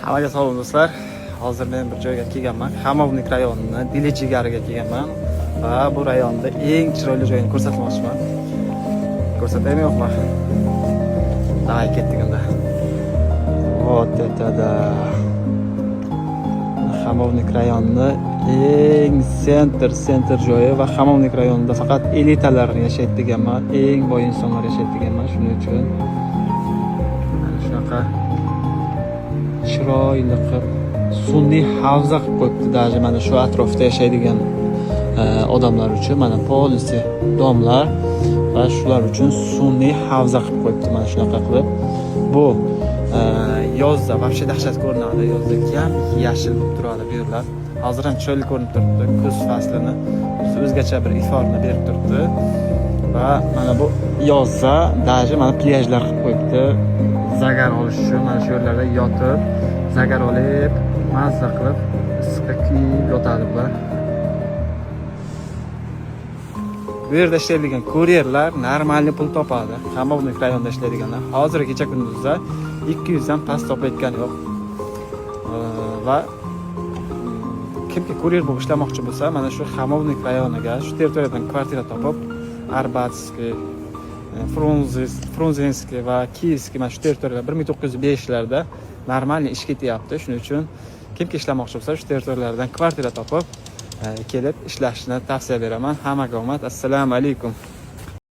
Hammaga salom, do'stlar. Hozir men bir joyga kelganman. Xamovnik rayonini Dilijigariga kelganman va bu rayonda eng chiroyli joyini ko'rsatmoqchiman. Ko'rsataymi, yo'qmi? Давай, ketdik unda. Вот это да. Xamovnik rayonini eng центр joyi va Xamovnik rayonida faqat elitalar yashaydi deganman, eng boy insonlar yashaydi deganman. Shuning uchun mana shunaqa chiroyli qilib sun'iy havza qilib qo'yibdi, даже mana shu atrofda yashaydigan odamlar uchun. Mana полностью дом lar va shular uchun sun'iy havza qilib qo'yibdi mana shunaqa qilib. Bu yozda вообще dahshat ko'rinadi, yozda yam yashil bo'lib turadi bu yerlar. Hozir ham chiroyli ko'rinib turibdi, kuz faslini o'zgacha bir iforni berib turibdi. Va mana bu yozda даже mana plyajlar qilib qo'yibdi, загар olish uchun. Mana shu yerlarda yotib, загар olib, mazza qilib, issiqda kuyib yotadi bular. Bu yerda ishlaydigan kuryerlar нормальный pul topadi. Xamovnik rayonida ishlaydiganlar hozir kecha kunduzda 200 dan past topayotgani yo'q. Va kimki kuryer bo'lib ishlamoqchi bo'lsa, mana shu Xamovnik rayoniga, shu territoriyadan kvartira topib, Arbatskiy, Frunzenskiy va Kiyevskiy, mana shu territoriyalar 1905 larda нормальный ish ketyapti. Shuning uchun kimki ishlamoqchi bo'lsa, shu territoriyalardan kvartira topib, kelib ishlashni tavsiya beraman. Hammaga omad, assalomu alaykum.